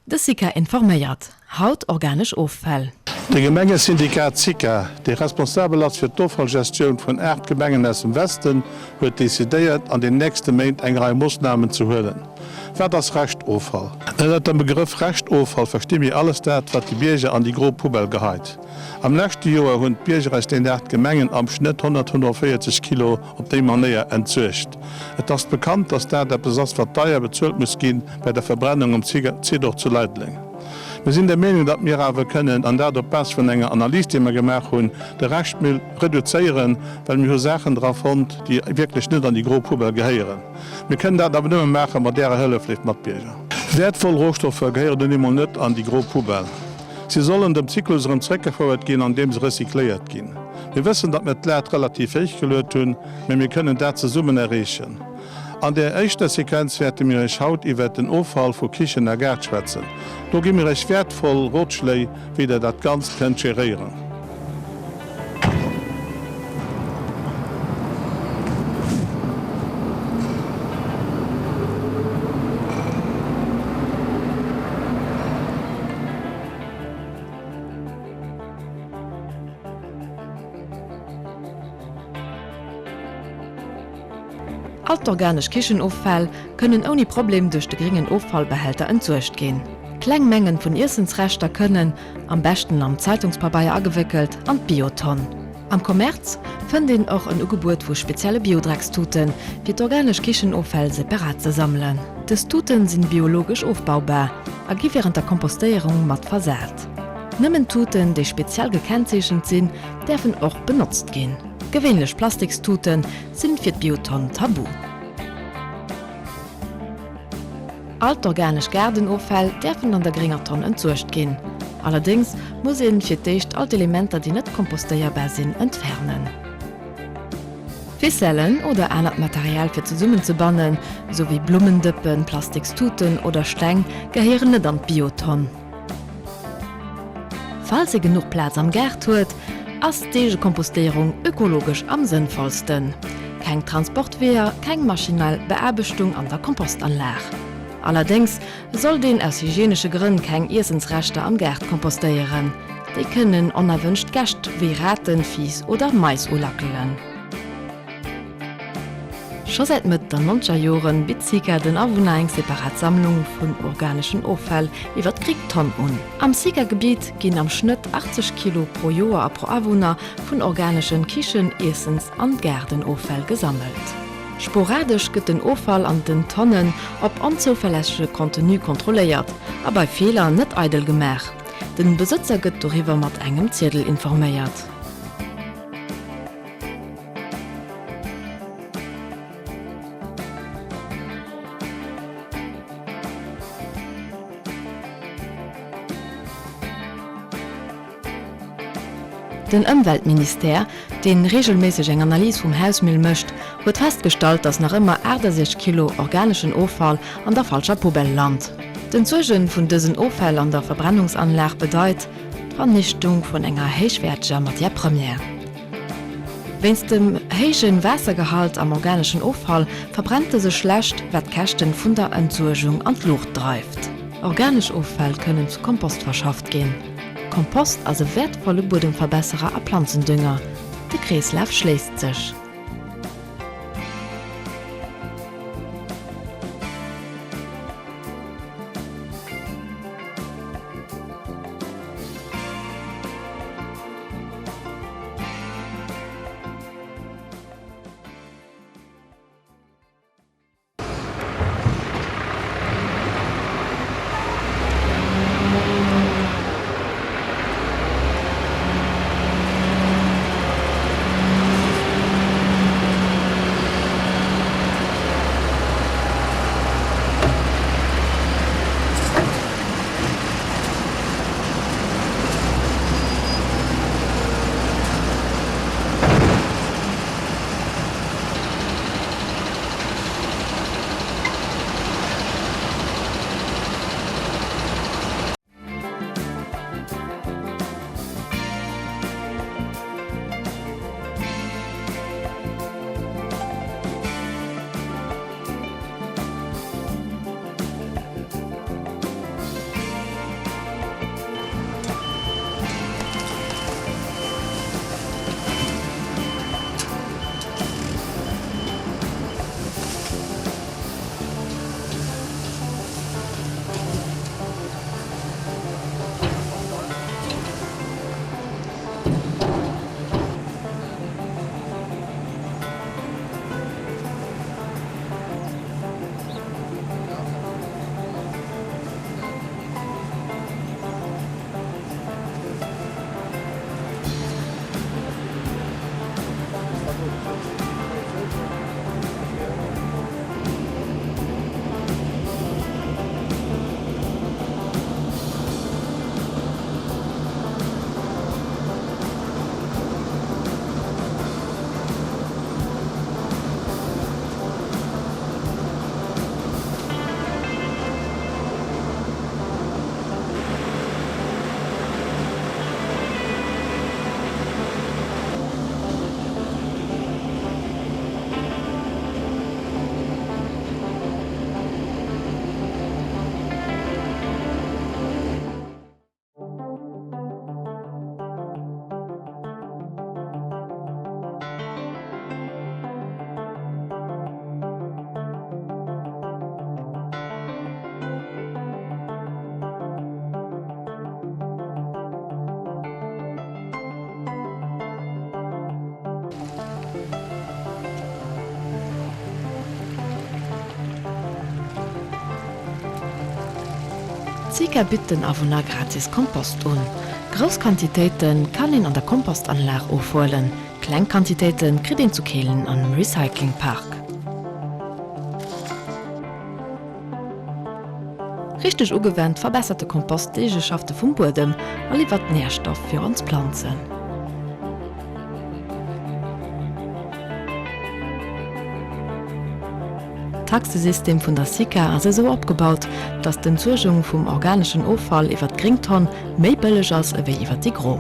De SICA informéiert, Haut organesch Offäll. De Gemengesyndikat SICA, dee responsabel ass fir d'Offallgestioun vun 8 Gemengen aus dem Westen, huet decidéiert, an den nächste Méint eng Rei Moossnamen ze huelen. Wat ass Reschtoffall? Ënnert dem Begrëff Reschtoffall versti mir alles dat, wat de Bierger an déi gro Poubelle geheit. Am leschte Joer hunn d'Bierger aus den 8 Gemengen am Schnëtt 145 Kilo op déi Manéier entsuergt. Et ass bekannt, dass dat eppes ass, wat deier bezuelt muss gi bei der Verbrennung um Zidor zu Leideleng. Mir sinn der Meenung, datt mir awer kënnen, an dat op Base vun enger Analys, déi mer gemaach hunn, de Reschtmüll reduzéieren, well mir hu Saachen dra fonnt, déi wierklech net an déi gro Poubelle gehéieren. Mir kënnen dat awer nëmme maache mat Ärer Hëllef, léif Matbierger. Wäertvoll Rohstoffer gehéieren nun eemol net an déi gro Poubelle. Si sollen dem Zyklus erëm zréckgefouert ginn, andeem se recycléiert ginn. Mir wëssen, datt mir d'Lat relativ héich geluet hunn, mä mir kënnen dat zesummen erreechen. An der éischter Sequenz wäerte mir Iech haut iwwert den Offall vu Kichen a Gaart schwätzen. Do gi mir Iech wäertvoll Rotschléi, wéi der dat Ganzt kënnt geréieren. All d'organesch Kichenoffäll kënnen ouni Problem duerch de gréngen Offallbehälter entsuergt ginn. Kleng Mengen vun Iessensreschter kënnen, am beschten am Zeitungspabeier agewéckelt, an d'Biotonn. Am Commerce fënnt een och en Ugebuet vu spezielle Biodreckstuten, fir d'organesch Kichenoffäll separat ze sammelen. Dës Tuten sinn biologesch ofbaubar a gi wärend der Kompostéierung mat versat. Nëmmen Tuten, déi speziell gekennzeechent sinn, däerfen och benotzt ginn. Gewéinlech Plastikstute sinn fir d'Biotonn tabu. All d'organesch Gaardenoffäll däerfen an der grénger Tonn entsuergt ginn. Allerdéngs muss een fir d'éischt all d'Elementer, déi net kompostéierbar sinn, entfernen. Ficellen oder anert Material fir zesummenzebannen, sou wéi Blummendëppen, Plastikstuten oder Steng, gehéieren net an d'Biotonn. Falls ee genuch Plaz am Gaart huet, ass d'Eegekompostéierung ökologesch am sënnvollsten. Keng Transportweeër, keng maschinell Beaarbechtung an der Kompostanlag. Allerdéngs sollt een aus hygienesche Grënn keng Iessensreschter am Gaart kompostéieren. Déi kënnen onerwënscht Gäscht wéi Raten, Fiiss oder Mais ulackelen. Scho säit Mëtt der nonzeger Joren bitt SICA den Awunner eng separat Sammlung vun organeschen Offäll iwwer d'Griggtonn un. Am SICA-Gebitt ginn am Schnëtt 80 Kilo pro Joer a pro Awunner vun organeschen Kichen-, Iessens an Gaardenoffäll gesammelt. Sporadesch gëtt den Offall an den Tonnen op onzouverlässege Contenu kontrolléiert a bei Feeler net eidel gemaach. Den Besëtzer gëtt doriwwer mat engem Ziedel informéiert. Den Ëmweltministère, dee reegelméisseg eng Analys vum Hausmüll mécht, huet festgestallt, datt nach ëmmer 68 Kilo organeschen Offall an der falscher Poubelle lant. D'Entsuerge vun dësen Offäll an der Verbrennungsanlag bedeit d'Vernichtung vun enger héichwäerteger Matière première. Wéinst dem héije Waassergehalt am organeschen Offall verbrennt dëse schlecht, wat d'Käschten vun der Entsuergung an d'Luucht dreift. Organesch Offäll kënnen zu Kompost verschafft ginn. Kompost ass e wäertvolle Buedemverbesserer a Planzendünger. De Kreeslaf schléisst sech. D'SICA bitt den Awunner gratis Kompost un. Grouss Quantitéite kann een an der Kompostanlag ofhuelen, kleng Quantitéite kritt een zu Kehlen am Recyclingpark. Richteg ugewennt verbessert de Kompost d'Eegeschafte vum Buedem a liwwert Nährstoff fir ons Planzen. D'Taxesystem vun der SICA ass esou opgebaut, dass d'Entsuergung vum organeschen Offall iwwer d'gréng Tonn méi bëlleg ass ewéi iwwer déi gro.